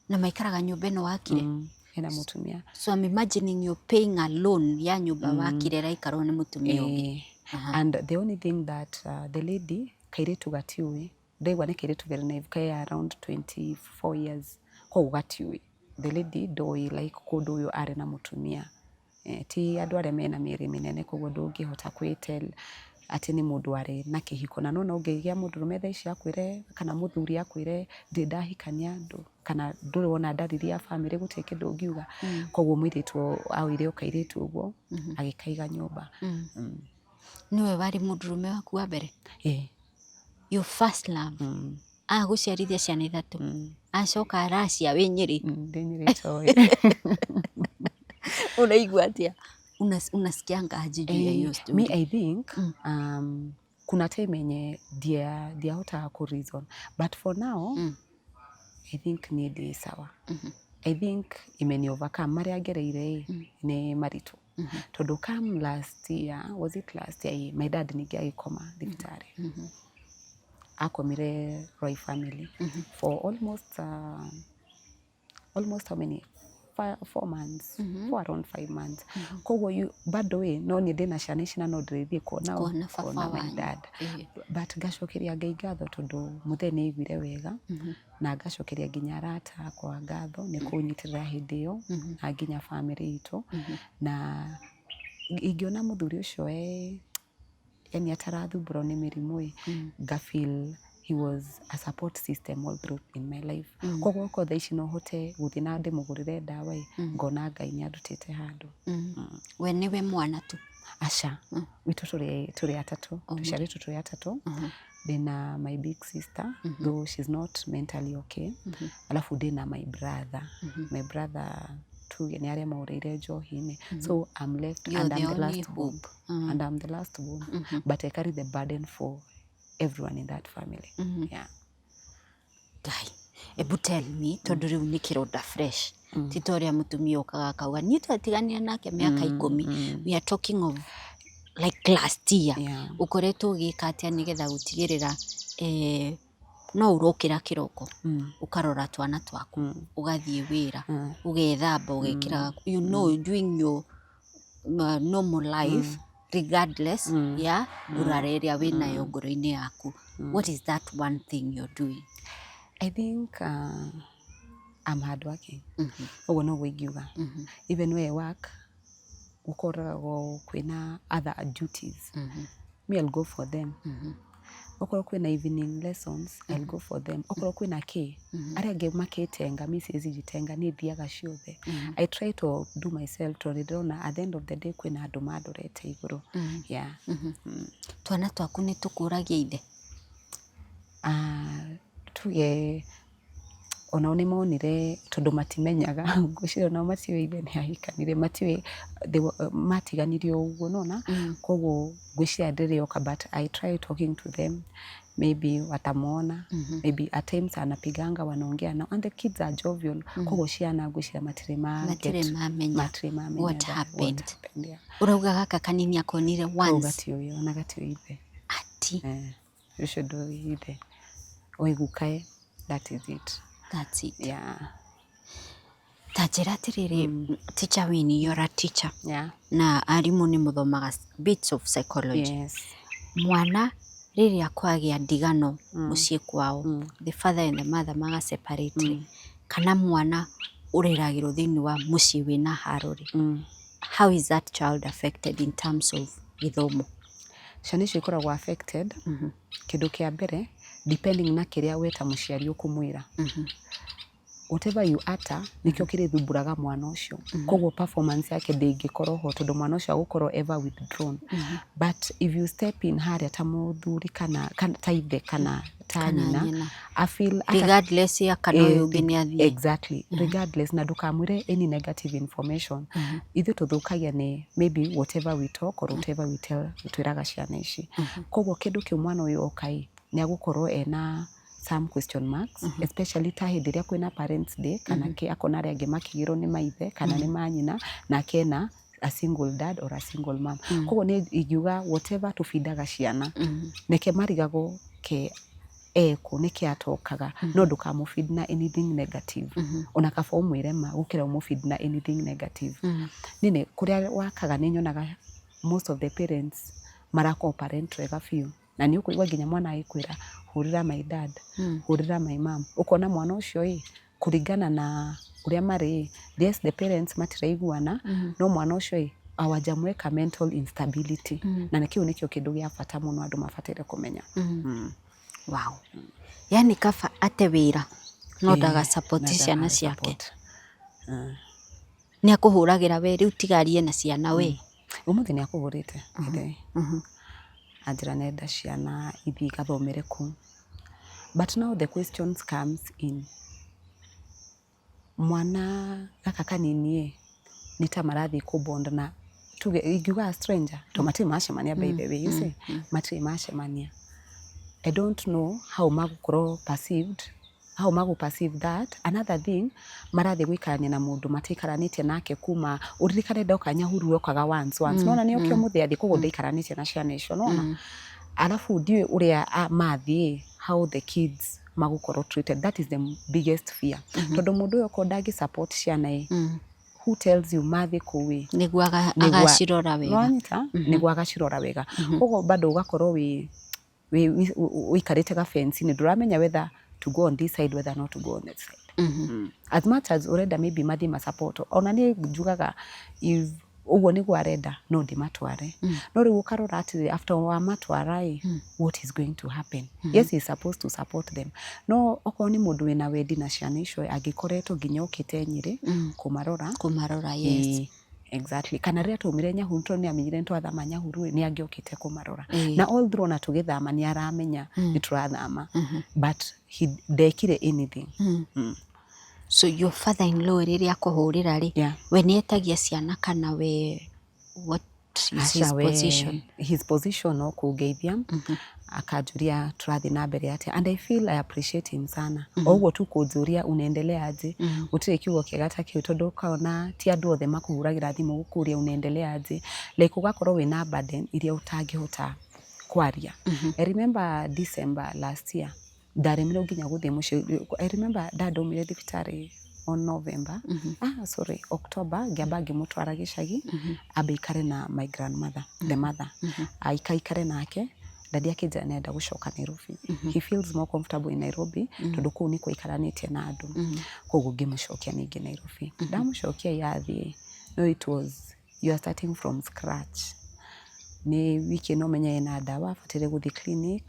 Na maikaraga nyũmba ĩno wakire? Ena mũtumia. So I'm imagining you're paying a loan ya nyũmba wakire ĩraikarwo nĩ mũtumia ũngĩ. And the only thing that the lady, kairĩtu gatiũĩ, ndaigua nĩ kairĩtu very naive, ke around 24 years, koguo gatiũĩ. The lady ndoĩ like kũndũ ũyũ arĩ na mũtumia. Ti andũ arĩa mena mĩĩrĩ mĩnene, koguo ndũngĩhota kwĩ tell atĩ nĩ mũndũ arĩ na kĩhiko. Na nĩwona ũngĩgĩa mũndũrũme thaa ici akwĩre kana mũthuri akwĩre ndirĩ ndahikania andũ kana ndũrĩ wona ndariri ya bamĩrĩ, gũtirĩ kĩndũ ũngiuga. Koguo mũirĩtu aoire o kairĩtu ũguo agĩkaiga nyũmba. Nĩwe warĩ mũndũrũme waku wa mbere? Ĩĩ. Your first love? Agũciarithia ciana ithatũ? Acoka aracia wĩ Nyĩrĩ? Ndĩ Nyĩrĩ itoĩ. Ũraigua atĩa? Unasikianga aje juu ya hiyo Me story? I think kuna time yenye ndiahotaga ku reason, but for now I think niĩ ndĩ sawa. I think imeni overcome marĩa ngereire ĩ nĩ maritũ, tondũ come last year, was it last year, ĩ, my dad ningĩ agĩkoma thibitarĩ. Akomire Roy Family for almost how many, 4 months, 4, around 5 months. Koguo bado ĩ no niĩ ndĩna ciana ici na no ndĩrĩthiĩ kuona Kuona baba kuona my wanyu. dad. But ngacokeria Ngai ngatho tondũ mũthee nĩ aiguire wega, na ngacokeria nginya arata akwa ngatho nĩ kũnyitĩrĩra hĩndĩ ĩyo, na nginya family itũ. Na ingĩona mũthuri ũcio e yani atarathumbũrwo nĩ mĩrimũ ĩ, nga feel he was a support system all through in my life. Koguo okorwo thaa ici no hote gũthiĩ na ndĩmũgũrĩre ndawa ĩ, ngona Ngai nĩ andutĩte handũ. We nĩwe mwana tu? Aca, witũ tũrĩ atatũ, tũciarĩtwo tũrĩ atatũ. Ndĩna my big sister, though she's not mentally okay, alafu ndĩna my brother. My brother tuge nĩ arĩa maũrĩire njohi-inĩ, so I'm left You're and the I'm the only last born. Hope. And I'm the last born, but I carry the burden for everyone in that family, yeah. Ngai, ebu tell me, tondũ rĩu nĩ kĩronda fresh, ti ta ũrĩa mũtumia ũkaga akauga niĩ twatiganire nake mĩaka 10. We are talking of like last year. Ũkoretwo ũgĩka atĩa nĩgetha gũtigĩrĩra no ũrokĩra kĩroko, ũkarora twana twaku, ũgathiĩ wĩra, ũgethamba, ũgekĩra, doing your normal life regardless ya nguraro ĩrĩa wĩnayo ngoro-inĩ yaku? What is that one thing you're doing? I think I'm hardworking. Ũguo noguo ingiuga. Even where I work, gũkoragwo kwĩna other duties. Me, I'll go for them. Okorwo kwĩna evening lessons, I'll go for them. Okorwo kwĩna kĩ, arĩa angĩ makĩtenga, mi siwezi jitenga, niĩ thiaga ciothe. I try to do myself tondũ nĩ ndĩrona at the end of the day kwĩna andũ mandorete igũrũ. Yeah. Twana twaku nĩ tũkũragia ithe? Ah, tuge onao nĩ monire, tondũ matimenyaga, ngwĩciria onao matiũĩ ithe nĩ ahikanire, matiũĩ matiganirie o ũguo nona. Koguo ngwĩciria ndĩrĩoka, but I try talking to them, maybe watamuona, maybe at times anapiganga, wanaongea nao, and the kids are jovial. Koguo ciana ngwĩciria matirĩ ma Matirĩ mamenya matirĩ mamenya what happened. What happened, yeah. Ũrauga gaka kanini akonire Kau once? Gatiũĩ, ona gatiũĩ ithe. Ati? Eh, ũcio ndũĩ ithe, oi gukae, that is it. That's it. Yeah. Ta njĩra atĩrĩrĩ, Teacher Winnie, you're a teacher, na arimũ nĩ mũthomaga bits of psychology. Yes. Mwana rĩrĩa kwagĩa ndigano mũciĩ kwao, the father and the mother maga separate rĩ, kana mwana ũreragĩrwo thĩinĩ wa mũciĩ wĩna haro rĩ, how is that child affected in terms of gĩthomo? Ciana icio ikoragwo affected, kĩndũ kĩa mbere, depending na kĩrĩa we ta mũciari ũkũmwĩra. Whatever you utter nĩkĩo kĩrĩthumbũraga mwana ũcio. Koguo performance yake ndĩngĩkorwo ho, tondũ mwana ũcio agũkorwo ever withdrawn. But if you step in harĩa ta mũthuri kana ta ithe kana ta Kana nyina, nyina. I feel Regardless ya kana ũyũ ũngĩ nĩ athiĩ. Exactly, regardless, na ndũkamwĩre any negative information. Ithuĩ tũthũkagia nĩ maybe whatever we talk or whatever we tell, twĩraga ciana ici. Koguo kĩndũ kĩu mwana ũyũ oka ĩ, nĩ agũkorwo ena some question marks, especially ta hĩndĩ ĩrĩa kwĩna Parents Day kana kĩ, akona arĩa angĩ makĩgĩrwo nĩ maithe kana nĩ manyina, nake ena a single dad or a single mom. Koguo nĩ ingiuga whatever tũbindaga ciana, neke marigagwo ke ekũ nĩkĩ atokaga, no ndũkamũfeed na anything negative. Ona kaba ũmwĩre ma gũkĩra ũmũfeed na anything negative. Nĩ kũrĩa wakaga nĩ nyonaga most of the parents marakorwo parent wega biũ, na nĩ ũkũigua nginya mwana agĩkwĩra, "Hũrĩra my dad, hũrĩra my mom." Ũkona mwana ũcio ĩ, kũringana na ũrĩa marĩ ĩ, yes, the parents matiraiguana, no mwana ũcio ĩ hawajamweka mental instability, na kĩu nĩkĩo kĩndũ gĩa bata mũno andũ mabataire kũmenya. Wow, yani kaba ate wĩra no ndaga support na ciana ndaga ciake. support. Nĩ akũhũragĩra we rĩu, tigarie na ciana we? Ũmũthĩ nĩ akũhũrĩte ithe, anjĩra nenda ciana ithiĩ igathomere kũu. But now the questions comes in, mwana gaka kanini ĩ, nĩ ta marathiĩ kũbond na Tuge ingiuga a stranger to matirĩ macemania, by the way, you see, matirĩ macemania. I don't know how magũkorwo perceived, how magũ perceive that. Another thing, marathiĩ gũikarania na mũndũ mataikaranĩtie nake kuma ũririkane ndoka Nyahururu okaga once once, nona nĩ oke ũmũthĩ athiĩ, koguo ndaikaranĩtie na ciana icio, nona alafu ndiũĩ ũrĩa mathiĩ, how the kids magũkorwo treated. That is the biggest fear, tondũ mũndũ ũyũ okorwo ndangĩ support ciana ĩ, who tells you mathiĩ kũu ĩ nĩguo agacirora wega? Nĩwanyita, nĩguo agacirora wega. Koguo bado ũgakorwo wĩ ũikarĩte gabence-inĩ, ndũramenya whether to go on this side, whether not to go on that side. As much as ũrenda maybe mathiĩ ma support, ona niĩ njugaga if ũguo nĩguo arenda no ndĩmatware, no rĩu ũkarora atĩrĩ, after wamatwara ĩ, what is going to happen? Yes, he is supposed to support them, no okorwo nĩ mũndũ wĩna wendi na ciana icio, angĩkoretwo nginya okĩte Nyĩrĩ kũmarora. Kũmarora, yes. Ĩĩ, exactly. Kana rĩrĩa twaumire Nyahururu, tondũ nĩ amenyire nĩ twathama Nyahururu, nĩ angĩokĩte kũmarora. Na all through ona tũgĩthama nĩ aramenya nĩ tũrathama, but he ndekire anything. So your father in law rĩrĩa akũhũrĩra rĩ, we nĩ etagia ciana kana we, what is his Aca we, position? His position no kũngeithia, akanjũria tũrathiĩ na mbere atĩa, and I feel I appreciate him sana. O ũguo tu kũnjũria unaendelea aje, gũtirĩ kiugo kĩega ta kĩu, tondũ ũkona ti andũ othe makũhũragĩra thimũ gũkũria unaendelea aje. Like ũgakorwo wĩna burden iria ũtangĩhota kwaria. I remember December last year ndaremirwo nginya gũthiĩ mũciĩ. I remember ndandaumire thibitarĩ on November, ah sorry, October, ngĩamba ngĩmũtwara gĩcagi ambe aikare na my grandmother, the mother, aikaikare nake. Daddy akĩnjĩra nĩarenda gũcoka Nairobi, he feels more comfortable in Nairobi tondũ kũu nĩkuo aikaranĩtie na andũ. Koguo ngĩmũcokia ningĩ Nairobi. Ndamũcokia yathiĩ, no it was you are starting from scratch. Nĩ wiki ĩno menye ena ndawa abataire gũthiĩ clinic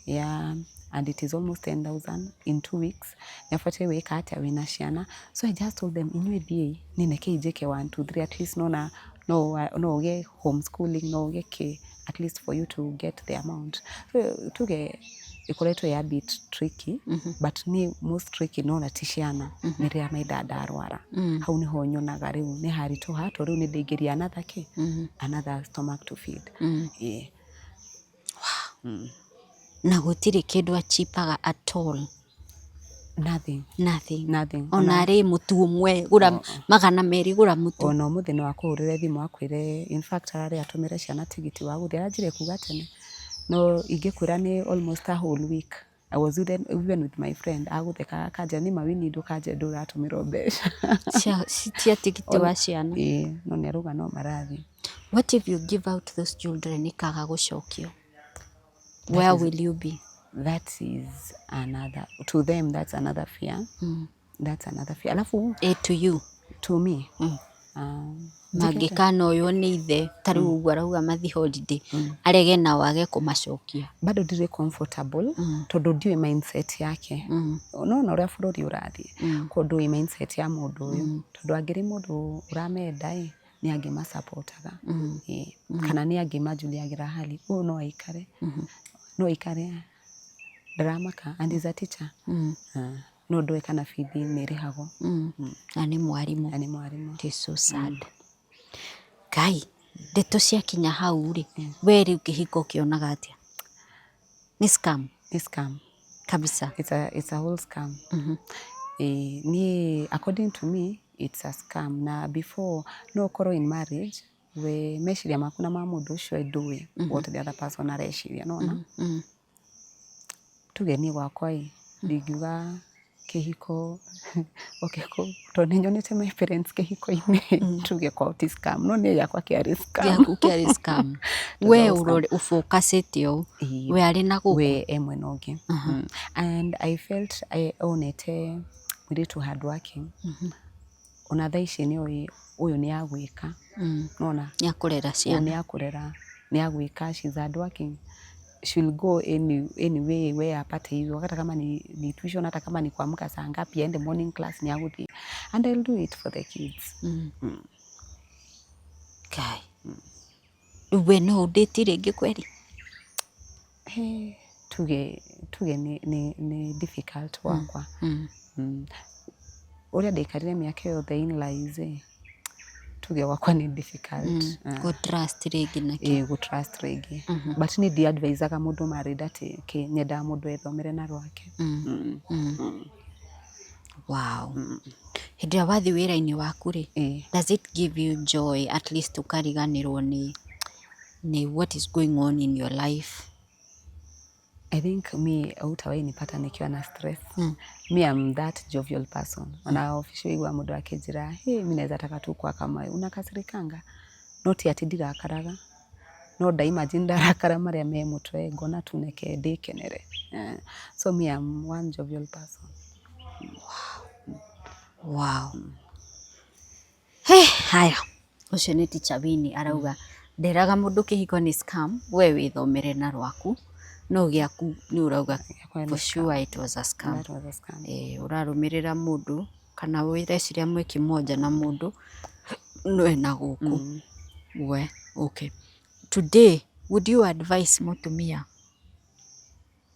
ya, and it is almost 10,000 in 2 weeks. Nĩ abataire gwĩka atĩa wĩna ciana? So I just told them, inyuĩ thiĩi, niĩ rekei njĩke one two three. At least nona no ũgĩe homeschooling, no ũgĩe kĩ, at least for you to get the amount. So tuge ĩkoretwo ĩ a bit tricky, but niĩ most tricky nona ti ciana, nĩ rĩrĩa my dad arwara. Hau nĩho nyonaga rĩu nĩ haritũha, tondũ rĩu nĩ ndaingĩria another kĩ, another stomach to feed. Yeah. Na gũtirĩ kĩndũ achipaga at all? Nothing. Nothing? Nothing. Ona rĩ mũtu ũmwe, gũra 200, gũra mũtu? Ona ũmũthĩ no akũhũrĩre thimũ akwĩre, in fact ararĩ atũmĩre ciana tigiti wa gũthiĩ, aranjirie kuga tene, no ingĩkwĩra nĩ almost a whole week I was with them, even with my friend agũthekaga akanjĩra nĩ ma Winnie, ndũkanjĩre ndũratũmĩrwo mbeca cia tigiti wa ciana. Ĩĩ, no nĩ arauga no marathiĩ. What if you give out those children ikaga gũcokio? Where will you be? That is another, to them that's another fear. That's another fear. Alafu Eh, to you? To me, Mangĩkanoywo nĩ ithe, ta rĩu ũguo arauga mathi holiday, arege na wage kũmacokia. Bado ndirĩ comfortable tondũ ndiũĩ mindset yake. Nona ũrĩa bũrũri ũrathiĩ, koguo ndũĩ mindset ya mũndũ ũyũ, tondũ angĩrĩ mũndũ ũramenda ĩ, nĩ angĩmasapotaga. Ĩĩ. Kana nĩ angĩmajuliagĩra hali. Ũyũ no aikare, no aikare ndaramaka, and is a teacher. Ah, no ndũĩ kana bithi nĩ ĩrĩhagwo. Na nĩ mwarimũ. Na nĩ mwarimũ. It is so sad. Ngai, ndeto ciakinya hau rĩ, we rĩu kĩhiko ũkĩonaga atĩa? Nĩ scam? Nĩ scam. Kabisa. It's a whole scam. Eh, niĩ according to me it's a scam. Na before no ũkorwo in marriage, we meciria maku na ma mũndũ ũcio ndũĩ what the other person areciria, nona tuge niĩ gwakwa ĩ, ndingiuga kĩhiko, okay, tondũ nĩ nyonete my parents kĩhiko-inĩ, tuge kwao ti scam, no niĩ gĩakwa kĩarĩ scam. Gĩaku kĩarĩ scam. We ũrore ũfocusĩte ũũ. Ĩĩ. We arĩ na gũkũ. We e mwena ũngĩ. And I felt I onete mũirĩtu hardworking, ona thaa ici nĩ oĩ ũyũ nĩ agwĩka, nona Nĩ akũrera ũyũ ciana. Nĩ akũrera, nĩ agwĩka. She's hardworking, she'll go any way where apate hivyo, hata kama ni tuition, hata kama ni kuamka saa ngapi aende morning class, ni agũthiĩ, and I'll do it for the kids. Ngai. Rĩu we no ũndĩti rĩngĩ kweri? He, tuge ni difficult wakwa. Ũrĩa ndaikarire mĩaka yothe in lies ĩ, Tuge gwakwa nĩ difficult. Gũ trust rĩngĩ nakĩo. Ĩĩ, gũ trust rĩngĩ, but niĩ ndi advisaga mũndũ married atĩ kĩ, nyendaga mũndũ ethomere na rwake. Wow. Hĩndĩ ĩrĩa wathiĩ wĩra-inĩ waku rĩ, does it give you joy, at least ũkariganĩrwo nĩ what is going on in your life? I think me, hautawahi nipata nikiwa na stress. Me, I'm that jovial person. Ona ofisi waigua mũndũ akĩnjĩra, "Hey, mi naweza taka tu kuwa kama wewe. Unakasirikanga?" No ti atĩ ndirakaraga. No nda imagine ndarakara marĩa me mũtwe, ngona tu neke ndĩkenere. So me, I'm one jovial person. Wow. Hey, haya, ũcio nĩ Teacher Winnie arauga nderaga mũndũ kĩhiko nĩ scam, we wĩthomere na rwaku, no gĩaku nĩ ũrauga Gĩakwa nĩ for sure it was a scam. That was a scam. Eh, ũrarũmĩrĩra mũndũ kana wĩreciria mwĩ kĩmoja na mũndũ no ena gũkũ we. Okay, today would you advise mũtumia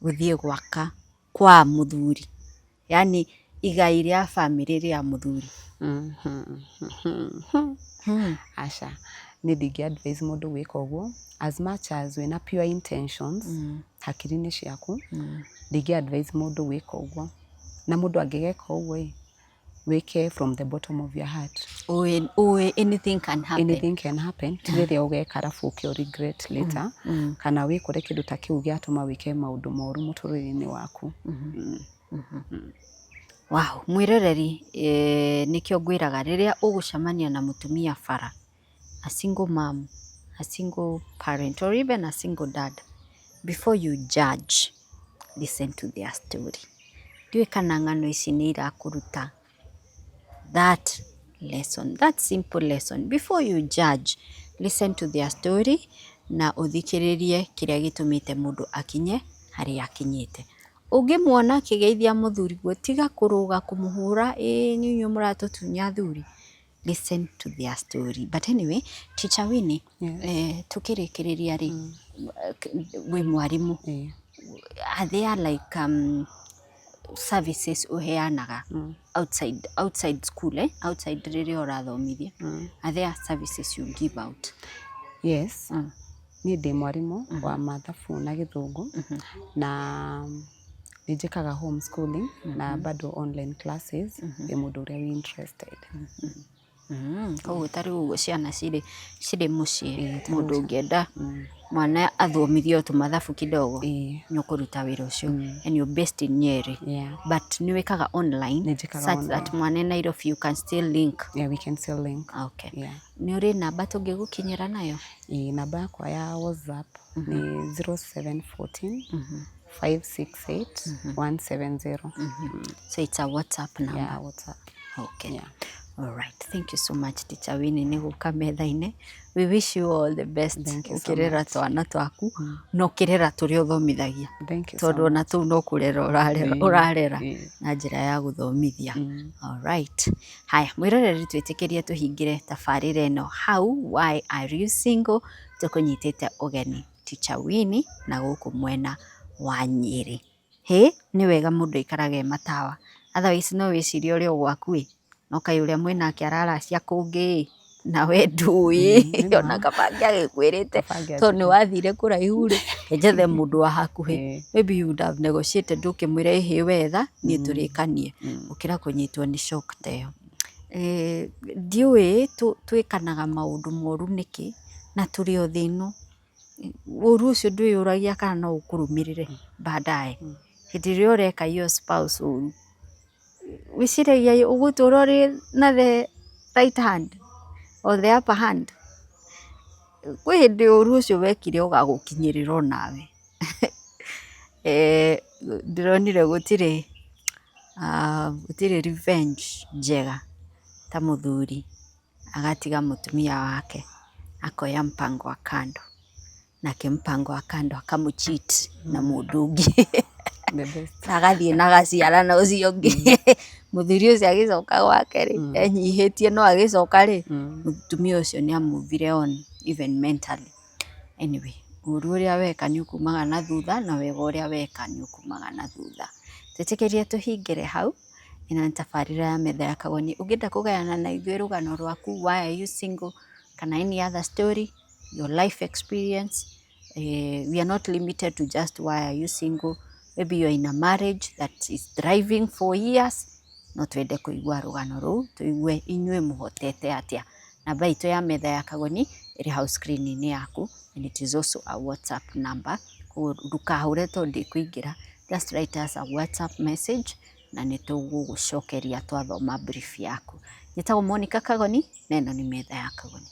gũthiĩ gwaka kwa mũthuri, yani igai rĩa bamĩrĩ rĩa mũthuri? Aca, niĩ ndingĩ advise mũndũ gwĩka ũguo. As much as wĩna pure intentions hakiri-inĩ ciaku, ndingĩ advise mũndũ gwĩka ũguo. Na mũndũ angĩgeka ũguo ĩ, wĩke from the bottom of your heart. Ũĩ anything can happen. Anything can happen. Ti rĩrĩa ũgeka arabu ũke ũ regret later, kana wĩkore kĩndũ ta kĩu gĩatũma wĩke maũndũ moru mũtũrĩre-inĩ waku. Wow, mwĩroreri, nĩkĩo ngwĩraga rĩrĩa ũgũcemania na mũtumia bara, a single mom, a single parent or even a single dad, before you judge, listen to their story. Ndiũĩ kana ng'ano ici nĩ irakũruta that lesson, that simple lesson. Before you judge, listen to their story na ũthikĩrĩrie kĩrĩa gĩtũmĩte mũndũ akinye harĩa akinyĩte. Ũngĩmuona akĩgeithia mũthuriguo, tiga kũrũga kũmũhũra, ĩĩ nĩ inyuĩ mũratũtunya athuri. Listen to their story. But anyway, Teacher Winnie, Yes. Tukĩrĩkĩrĩria rĩ, wĩ mwarimũ, are there like services ũheanaga outside school, eh? Outside rĩrĩa ũrathomithia, are there services you give out? Yes. Niĩ ndĩ mwarimũ wa mathabu na Gĩthũngũ, na nĩ njĩkaga homeschooling na bado online classes kwĩ mũndũ ũrĩa wĩ interested. Koguo ta rĩu ũguo ciana cirĩ mũciĩ, mũndũ ũngĩenda mwana athomithio tũmathabu kidogo, nĩ ũkũruta wĩra ũcio, and you're based in Nyeri? Yeah. But nĩ wĩkaga online Nĩ njĩkaga such that mwana e Nairobi, you can still link? Yeah, we can still link. Okay. Yeah. Nĩ ũrĩ namba tũngĩgũkinyĩra nayo? Ĩĩ, namba yakwa ya WhatsApp nĩ 0714 568 170. So it's a WhatsApp number? Yeah, WhatsApp. Okay. Yeah. All right. Thank you so much, Teacher Winnie, nĩ gũka metha-inĩ. We wish you all the best. Thank you so Ũkĩrera much. twana twaku na ũkĩrera tũrĩa ũthomithagia. Thank you so Tondũ ona much. tũu no kũrera ũrarera, ũrarera na njĩra ya gũthomithia. All right. Haya, mwĩroreri, twĩtĩkĩrie tũhingĩre tabarĩra ĩno hau. Why are you single? Tũkũnyitĩte ũgeni Teacher Winnie na gũkũ mwena wa Nyĩrĩ. Hĩ, nĩ wega mũndũ aikarage e matawa. Otherwise no wĩcirie ũrĩ o gwaku ĩ, no kaĩ ũrĩa mwĩnake araracia kũngĩ ĩ, nawe ndũĩ ona kaba angĩagĩkwĩrĩte, tondũ nĩ wathire kũraihu rĩ, njethe mũndũ wa hakuhĩ. Maybe you would have negotiated ũkĩmwĩra, ĩhĩ wetha niĩ tũrĩkanie, gũkĩra kũnyitwo nĩ shock ta ĩyo. Ndiũĩ twĩkanaga maũndũ moru nĩkĩ na tũrĩ o thĩ ĩno. Ũru ũcio ndwĩyũragia kana no ũkũrũmĩrĩre baadaye. Hĩndĩ ĩrĩa ũreka your spouse ũru, wĩciragia ũgũtũra ũrĩ na the right hand or the upper hand? Kwĩ hĩndĩ ũru ũcio wekire ũgagũkinyĩrĩra onawe. Ndĩronire gũtirĩ revenge njega ta mũthuri agatiga mũtumia wake akoya mpango wa kando, nake mpango wa kando akamũcheat na mũndũ ũngĩ. The best. Na agathiĩ na agaciara na ũcio ũngĩ. Mũthuri ũcio agĩcoka gwake rĩ, enyihĩtie, no agĩcoka rĩ, mũtumia ũcio nĩ amuvire on even mentally. Anyway, ũru ũrĩa weka nĩ ũkumaga na thutha, na wega ũrĩa weka nĩ ũkumaga na thutha. Twĩtĩkĩrie tũhingĩre hau. Ĩno nĩ tabarĩra ya Metha ya Kagoni. Ũngĩenda kũgayana na ithuĩ rũgano rwaku, why are you single, kana any other story, your life experience, we are not limited to just why are you single. Maybe you are in a marriage that is thriving for years, no twende kũigua rũgano rũu, tũigue inyuĩ mũhotete atĩa. Namba itũ ya Metha ya Kagoni ĩrĩ hau screen-inĩ yaku, and it is also a WhatsApp number. Koguo ndũkahũre tondũ ndĩkũingĩra, just write us a WhatsApp message na nĩ tũgũgũcokeria twathoma brief yaku. Njĩtagwo Monica Kagoni na ĩno nĩ Metha ya Kagoni.